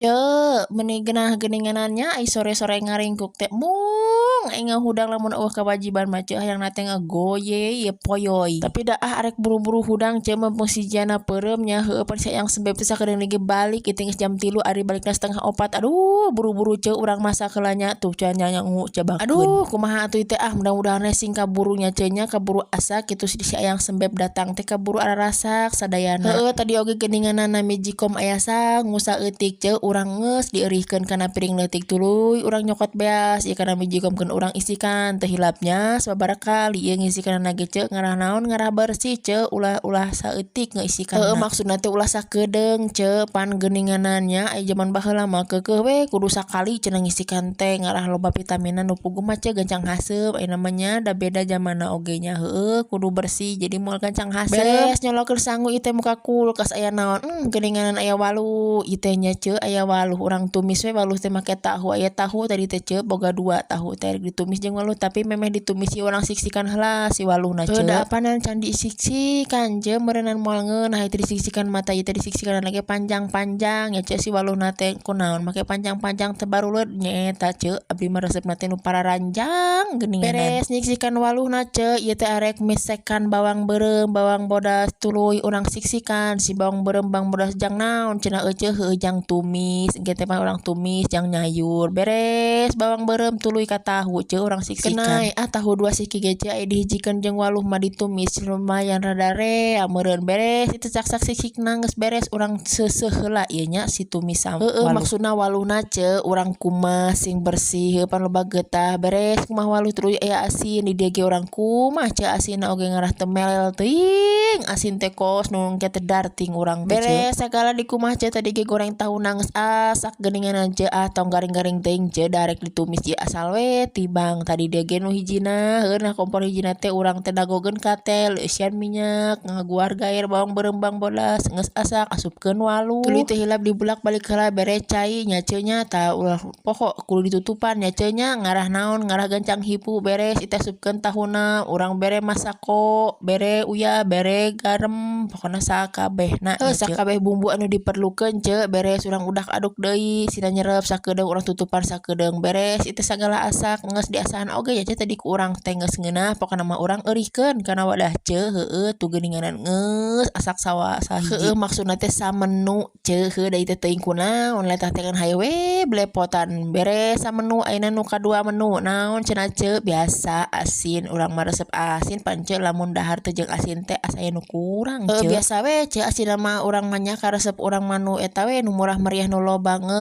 Ceu, meuni geunah geuninganan nya ai sore-sore ngaringkuk teh embung aing ngahudang lamun eueuh kewajiban mah, ceu, hayangna teh ngagoye ieu poyoy. Tapi da ah arek buru-buru hudang, ceu, mumpung si Jana peureum nya. Heueuh, pan si Eyang Sembeb teh sakedeung ge balik ieu teh, geus jam 3 ari balikna 3.30. Aduh, buru-buru, ceu, urang masak heula nya tuh can nyangu cobakeun. Aduh, kumaha atuh teh? Ah, mudah-mudahan sing kaburu nya, ceu nya, kaburu asak kitu, si Eyang Sembeb datang teh kaburu ararasak sadayana. Heueuh, tadi oge geuninganan mijikom aya sangu saeutik, ceu, urang geus dieurihkeun kana piring leutik, tuluy urang nyokot beas ieu kana mijikom keun urang isikan. Teu hilapnya sababaraha kali ieu ngisikanna ge, ceu, ngarah naon? Ngarah bersih, ceu, ulah ulah saeutik ngeuisikanna. Heueuh, maksudna teh ulah sakedeung, ceu. Pan geuninganan nya aya jaman baheula mah keukeuh we kudu sakali cenah ngisikan teh, ngarah loba vitaminna nu puguh mah, ceu, gancang haseum. Ayeuna mah nya da beda jamanna oge nya. Heueuh, kudu bersih jadi moal gancang haseum. Beres nyolokeun sangu ieu teh muka kulkas aya naon? Geuninganan aya waluh ieu teh nya, ceu, aya waluh. Urang tumis we waluh teh make tahu. Aya tahu tadi teh, ceu, boga dua tahu teh, rek ditumis jeung waluh, tapi memeh ditumis ieu urang siksikan heula si waluhna, ceu. Da apanan can disiksikan, ceu, meureunan moal ngeunah ieu teh disiksikan mata. Ieu teh disiksikan lagi panjang-panjang ya, ceu, si waluhna teh. Kunaon make panjang-panjang teh baruleud? Nyaeta, ceu, abdi mah resepna teh nu pararanjang geuninganan. Beres nyiksikan waluhna, ceu, ieu teh arek mesekan bawang beureum, bawang bodas, tuluy urang siksikan si bawang beureum, bawang bodas. Jang naon cenah euceu? Heueuh, jang tumis engke teh mah urang tumis jang nyayur. Beres bawang beureum tuluy ka tahu, ceu, urang siksikan. Kenai ah tahu dua siki ge, ceu, aya dihijikeun jeung waluh mah ditumis lumayan rada rea meureun. Beres itu caksak siksikna geus beres, urang seuseuh heula ieu nya si tumisan. Heueuh, maksudna waluhna, ceu, urang kumas sing bersih, heueuh, pan loba getah. Beres kumaha waluh tuluy aya asin di dieu ge urang kumaha, ceu, asinna oge ngarah teu melel teuing, asin teh kos nu engke teh darting urang teh. Beres sagala dikumaha, ceu, tadi ge goreng tahuna geus asak geuninganan, ceu. Ah, tong garing-garing teuing, ceu, darek ditumis ieu asal we tibang. Tadi dieu ge nu hijina, heueuh, na kompor hijina teh urang teh dagogeun katel, eusian minyak, ngaguar gair bawang beureum, bawang bodas. Geus asak asupkeun waluh, tuluy teu hilap dibulak-balik heula, bere cai nya, ceu nya. Tah, ulah poho kudu ditutupan nya, ceu nya. Ngarah naon? Ngarah gancang hipu. Beres itu asupkeun tahuna, urang bere masako, bere uyah, bere garam, pokona sakabehna, heuh, sakabeh bumbu anu diperlukeun, ceu. Beres urang udak aduk deui sina nyerep sakedeung, urang tutupan sakedeung. Beres itu sagala asak, geus diasahan oge ya, ceu, tadi ku urang teh geus ngeunah. Pokona mah urang eurihkeun kana wadah, ceu. Heueuh, tuh geuninganan geus asak sawa sahiji. Heueuh, maksudna teh samenu, ceu. Heueuh, da ieu teh teuing kunaon letah teh kan hayu we belepotan. Beres samenu, ayeuna nu kadua menu naon cenah, ceu? Biasa asin, urang mah resep asin pan, ceu. Lamun dahar teh jeung asin teh asa aya nu kurang, ceu. Biasa we, ceu, asin mah urang mah nya karesep urang mah nu eta we, nu murah meriah, nu loba.